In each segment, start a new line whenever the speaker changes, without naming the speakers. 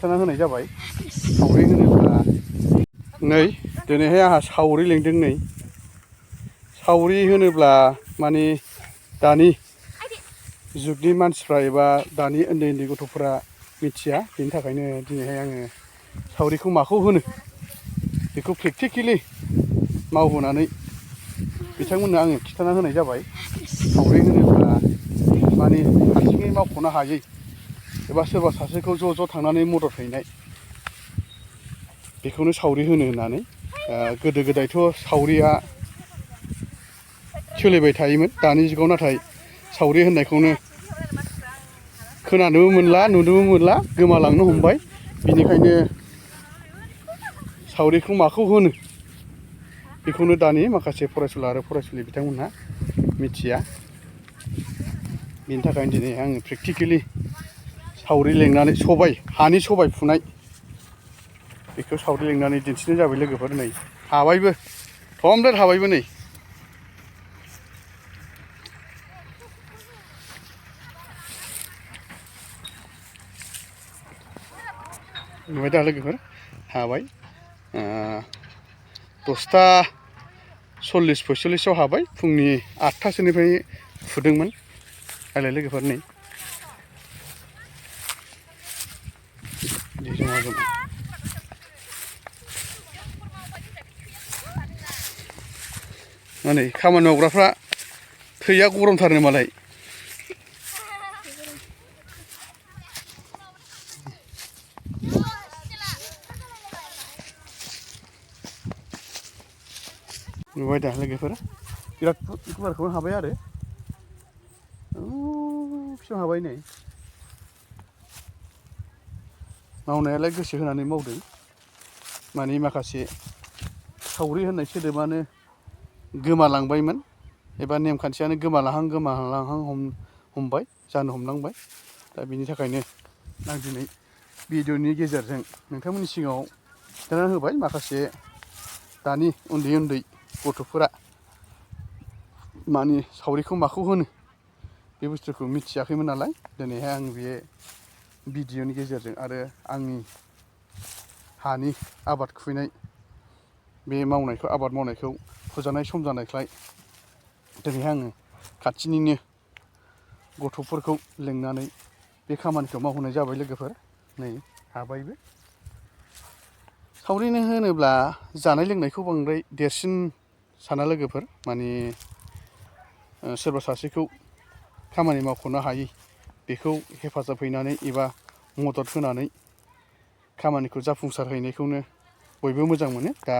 खिथाना होनाय जाबाय सावरि होनोब्ला नै दिनैहाय आंहा सावरि लेंदों नै सावरि होनोब्ला माने दानि जुगनि मानसिफ्रा एबा दानि उन्दै उन्दै गथ'फोरा मिथिया बेनि थाखायनो दिनैहाय आङो सावरिखौ माखौ होनो बेखौ प्रेक्टिकेलि मावबोनानै बिथांमोननो आङो खिथाना होनाय जाबाय सावरि होनोब्ला माने हारसिङै मावख'नो हायै एबा सोरबा सासेखौ ज' थांनानै मदद हैनाय बेखौनो सावरि होनो होननानै गोदो गोदायथ' सावरिया सोलिबाय थायोमोन दानि जुगाव नाथाय सावरि होननायखौनो खोनानोबो मोनला नुनोबो मोनला गोमालांनो हमबाय बिनिखायनो सावरिखौ माखौ होनो बेखौनो दानि माखासे फरायसुला आरो फरायसुलि बिथांमोनहा मिथिया बिनि थाखायनो दिनै आङो प्रेक्टिकेलि सावरि लेंनानै हानि सबाय फुनाय बेखौ सावरि लेंनानै दिन्थिनाय जाबाय लोगोफोर नै हाबायबो कमप्लिट हाबायबो नै नुबाय दा लोगोफोर हाबाय 10:40-45 हाबाय फुंनि 8टासोनिफ्राय फुदोंमोन नायलाय लोगोफोर नै जमा जमा माने खामानि मावग्राफ्रा थैया गरमथारनो मालाय नुबाय दा लोगोफोर बिराद गुवारखौनो हाबाय आरो फिसा हाबाय नै मावनायालाय गोसो होनानै मावदों माने माखासे सावरि होननाय सोदोबानो गोमालांबायमोन एबा नेमखान्थियानो गोमालांहां हमबाय जानो हमलांबाय दा बिनि थाखायनो आं दिनै भिडिअनि गेजेरजों नोंथांमोननि सिगाङाव खिन्थाना होबाय माखासे दानि उन्दै उन्दै गथ'फोरा माने सावरिखौ माखौ होनो बे बुस्थुखौ मिथियाखैमोन नालाय दिनैहाय आं बे भिडिअनि गेजेरजों आरो आंनि हानि आबाद खुबैनाय बे आबाद मावनायखौ फोजानाय सम जानायखाय दिनैहाय आङो खाथिनिनो गथ'फोरखौ लिंनानै बे खामानिखौ मावहोनाय जाबाय लोगोफोर नै हाबायबो सावरिनो होनोब्ला जानाय लोंनायखौ बांद्राय देरसिन साना लोगोफोर माने सोरबा सासेखौ खामानि मावख'नो हायि बेखौ हेफाजाब हैनानै एबा मदद होनानै खामानिखौ जाफुंसार हैनायखौनो बयबो मोजां मोनो दा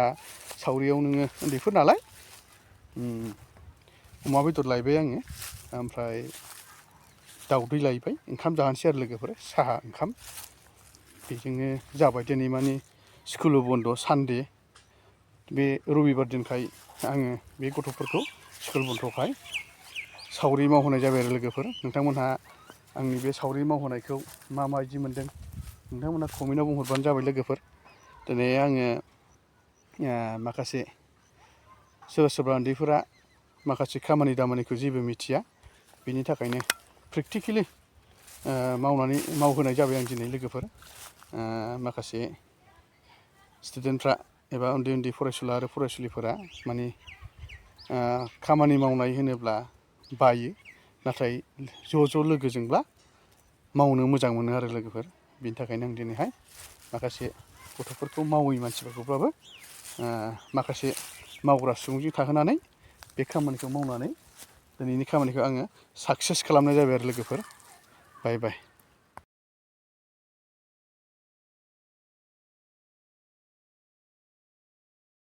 सावरियाव नोङो उन्दैफोर नालाय अमा बेदर लायबाय आङो ओमफ्राय दाउदै लायबाय ओंखाम जानोसै आरो लोगोफोर साहा ओंखाम बेजोंनो जाबाय दिनै माने स्कुल बन्द' सानडे बे रबिबार दिनखाय आङो बे गथ'फोरखौ स्कुल बन्द'खाय सावरि मावहोनाय जाबाय आरो लोगोफोर नोंथांमोनहा आंनि बे सावरि मावहोनायखौ माबायदि मोनदों नोंथांमोनहा कमेन्टआव बुंहरबानो जाबाय लोगोफोर दिनै आङो माखासे सोरबा उन्दैफोरा माखासे खामानि दामानिखौ जेबो मिथिया बिनि थाखायनो प्रेक्टिकेलि मावहोनाय जाबाय आं दिनै लोगोफोर माखासे स्टुडेन्टफ्रा एबा उन्दै उन्दै फरायसुला आरो फरायसुलिफोरा माने खामानि मावनाय होनोब्ला बायो नाथाय ज' लोगोजोंब्ला मावनो मोजां मोनो आरो लोगोफोर बिनि थाखायनो आं दिनैहाय माखासे गथ'फोरखौ मावै मानसिफोरखौब्लाबो माखासे मावग्रा सुबुंजों थाहोनानै बे खामानिखौ मावनानै दिनैनि खामानिखौ आङो साक्सेस खालामनाय जाबाय आरो लोगोफोर बाय बाय